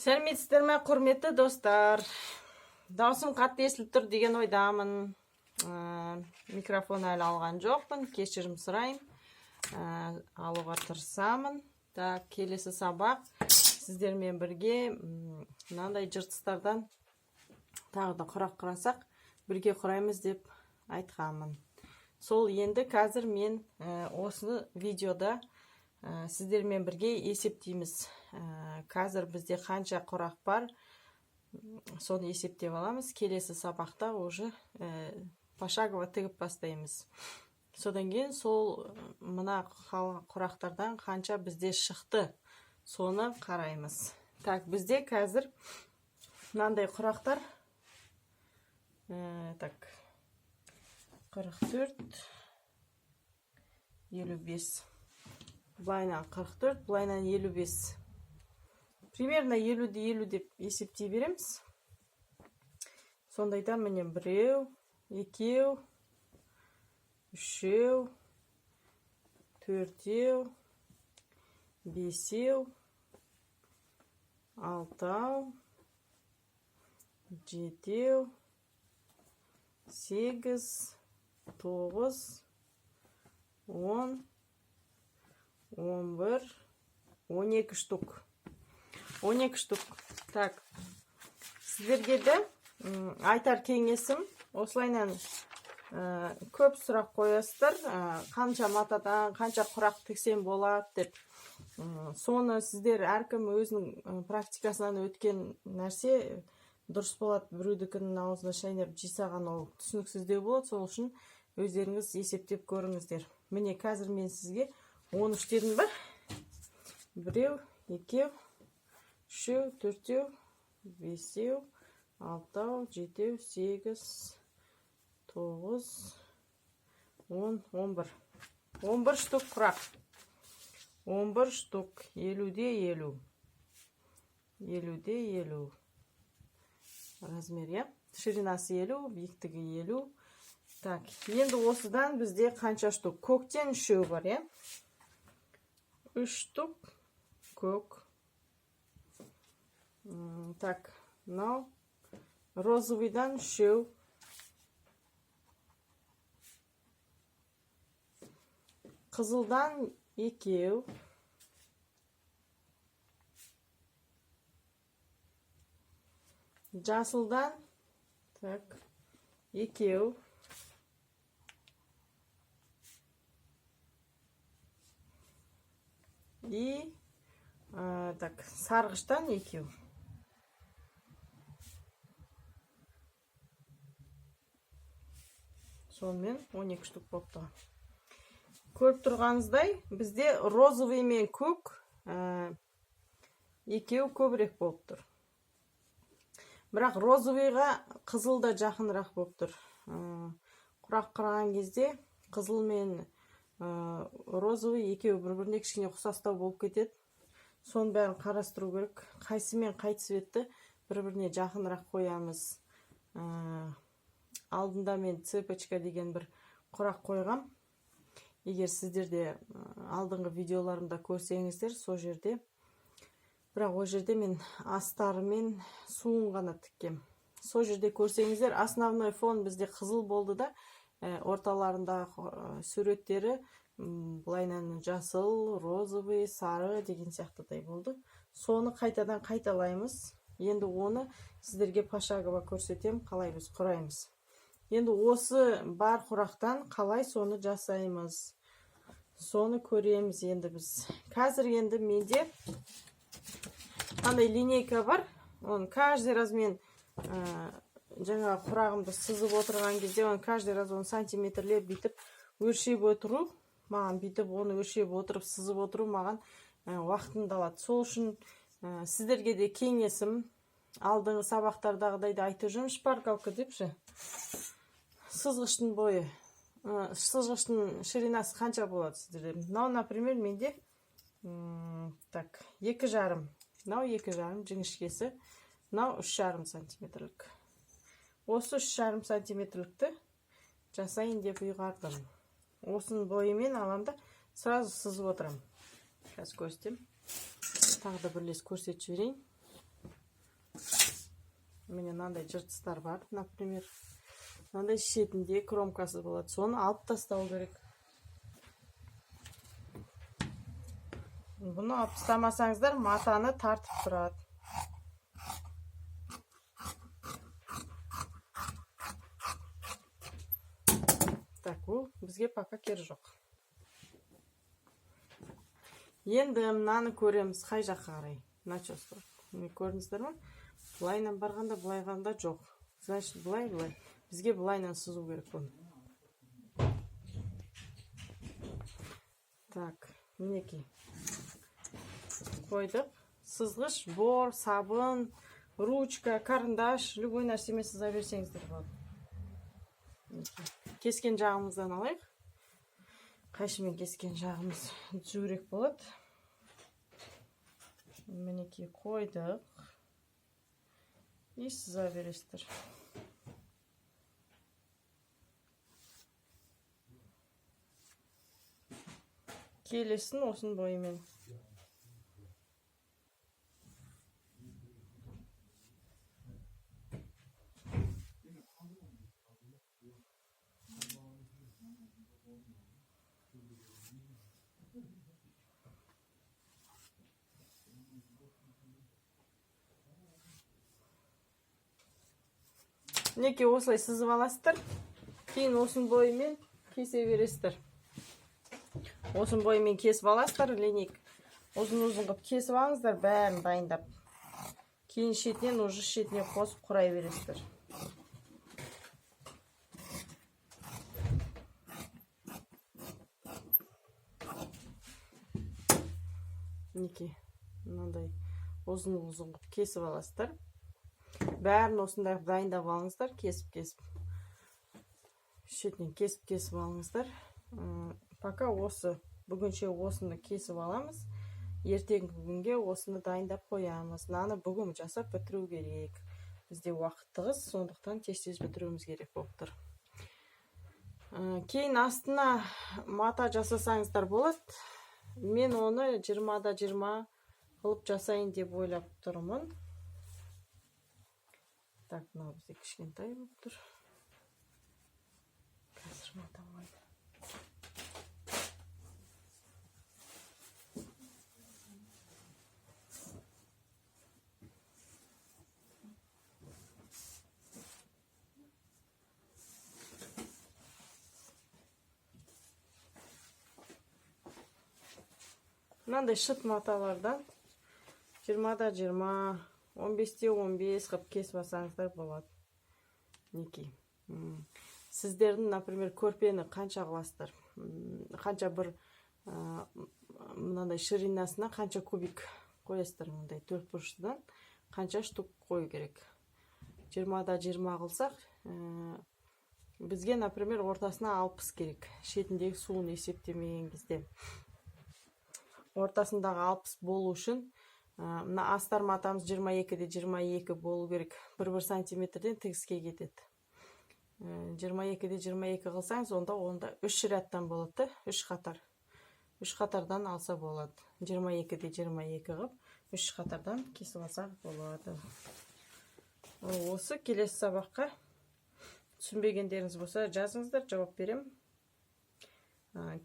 Сәлеметсіздер ме, құрметті достар? Даусым қатты естіліп тұр деген ойдамын. Микрофон әлі алған жоқпын, кешірім сұраймын. Алуға тырысамын. Так, келесі сабақ сіздермен бірге мынандай жыртыстардан тағы да құрақ құрасақ, бірге құраймыз деп айтқанмын. Сол енді қазір мен осыны видеода сіздермен бірге есептейміз. Қазір бізде қанша құрақ бар, соны есептеп аламыз. Келесі сабақта уже пошагово тігіп бастаймыз. Содан кейін сол мына құрақтардан қанша бізде шықты, соны қараймыз. Так, бізде қазір мынандай құрақтар. Так, 44, 55. Былайынан 44, былайынан 55. Примерно 50-де 50 деп есептей береміз. Сондайда міне біреу, екеу, үшеу, төртеу, бесеу, алтау, жетеу, сегіз, тоғыз, 10, 11, 12 штук. 12 штук. Так, сіздерге де айтар кеңесім, осылайынан көп сұрақ қоясыздар, қанша матадан қанша құрақ тіксем болады деп. Соны сіздер әркім өзінің практикасынан өткен нәрсе дұрыс болады, біреудікінің аузына шайнап жей салған ол түсініксіздеу болады. Сол үшін өздеріңіз есептеп көріңіздер. Міне, қазір мен сізге 13 дедім ба? Біреу, екеу, үшеу, төртеу, бесеу, алтау, жетеу, сегіз, тоғыз, 10, 11. 11 штук құрақ. 11 штук. 50-де 50. 50-де 50. Размер, иә? Ширинасы 50, биіктігі 50. Так, енді осыдан бізде қанша штук? Көктен үшеу бар, иә? Үш штук көк. Так, мынау розовыйдан үшеу. Қызылдан екеу. Жасылдан, так, екеу. И так, сарғыштан екеу. Сонымен 12 штук болыпты. Көріп тұрғаныңыздай, бізде розовый мен көк екеуі көбірек болып тұр. Бірақ розовыйға қызыл да жақынырақ болып тұр. Құрақ құраған кезде қызыл мен розовый екеуі бір-біріне кішкене ұқсастау болып кетеді. Соның бәрін қарастыру керек. Қайсы мен қай цветті бір-біріне жақынырақ қоямыз. Алдында мен цепочка деген бір құрақ қойғам. Егер сіздер де алдыңғы видеоларымда көрсеңіздер, сол жерде, бірақ ол жерде мен астарымен суын ғана тіккем. Сол жерде көрсеңіздер, основной фон бізде қызыл болды да, орталарындағы суреттері былайынан жасыл, розовый, сары деген сияқтыдай болды. Соны қайтадан қайталаймыз. Енді оны сіздерге пошагово көрсетем, қалай біз құраймыз. Енді осы бар құрақтан қалай соны жасаймыз, соны көреміз енді біз. Қазір енді менде қандай линейка бар, оны каждый раз мен жаңағы құрағымды сызып отырған кезде, оны каждый раз оны сантиметрлеп бүйтіп өлшеп отыру, маған бүйтіп оны өлшеп отырып сызып отыру маған уақытымды алады. Сол үшін сіздерге де кеңесім, алдыңғы сабақтардағыдай да айтып жүрмін, шпаргалка депші. Сызғыштың бойы, сызғыштың ширинасы қанша болады сіздерде? Мынау, например, менде так, 2,5, мынау 2,5 жіңішкесі, мынау 3,5 сантиметрлік. Осы 3,5 сантиметрлікті жасайын деп ұйғардым. Осының бойымен аламын да, сразу сызып отырамын. Қазір көрсетемін, тағы да бірлес көрсетіп жіберейін. Міне, мынандай жыртыстар бар, например, мынандай шетінде кромкасы болады, соны алып тастау керек. Бұны алып тастамасаңыздар, матаны тартып тұрады. Так, ол бізге пока керек жоқ. Енді мынаны көреміз, қай жаққа қарай начос бар. Міне, көрдіңіздер ма? Былайынан барғанда, былай барғанда жоқ. Значит, былай, былай. Бізге былайынан сызу керек бұны. Так, мінекей. Қойдық. Сызғыш, бор, сабын, ручка, карандаш, любой нәрсемен сыза берсеңіздер болады. Мінекей. Кескен жағымыздан алайық. Қайшымен кескен жағымыз түзурек болады. Мінекей, қойдық. И сыза бересіздер. Келесін осының бойымен. Мінекей, осылай сызып аласыздар. Кейін осының бойымен кесе бересіздер. Осының бойымен кесіп аласыздар, линейка. Ұзын ұзын қылып кесіп алыңыздар, бәрін дайындап. Кейін шетінен, уже шетіне қосып құрай бересіздер. Мінекей, мынандай ұзын ұзын қылып кесіп аласыздар. Бәрін осындай қылып дайындап алыңыздар, кесіп кесіп. Шетінен кесіп кесіп алыңыздар. Пока осы бүгінше осыны кесіп аламыз. Ертеңгі күнге осыны дайындап қоямыз. Мынаны бүгін жасап бітіру керек. Бізде уақыт тығыз, сондықтан тез-тез бітіруіміз керек болып тұр. Кейін астына мата жасасаңыздар болады. Мен оны 20-да 20 қылып жасайын деп ойлап тұрмын. Так, мынау бізде кішкентай болып тұр. Қазір мата қойды. Мынандай шыт маталардан 20-да 20, 15-те 15 қылып кесіп алсаңыздар болады. Мінекей. Сіздердің, например, көрпені қанша қыласыздар? Қанша бір мынандай ширинасына қанша кубик қоясыздар? Мындай төрт бұрыштыдан қанша штук қою керек? 20-да 20 қылсақ, бізге, например, ортасына 60 керек. Шетіндегі суын есептемеген кезде. Ортасындағы 60 болу үшін мына астар матамыз 22-де 22 болу керек. Бір бір сантиметрден тігіске кетеді. 22-де 22 қылсаңыз, онда 3 рядтан болады да, 3 қатар. 3 қатардан алса болады. 22-де 22 қылып, 3 қатардан кесіп алсақ болады. Осы келесі сабаққа түсінбегендеріңіз болса, жазыңыздар, жауап беремін.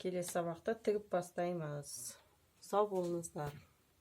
Келесі сабақта тігіп бастаймыз. Сау болыңыздар.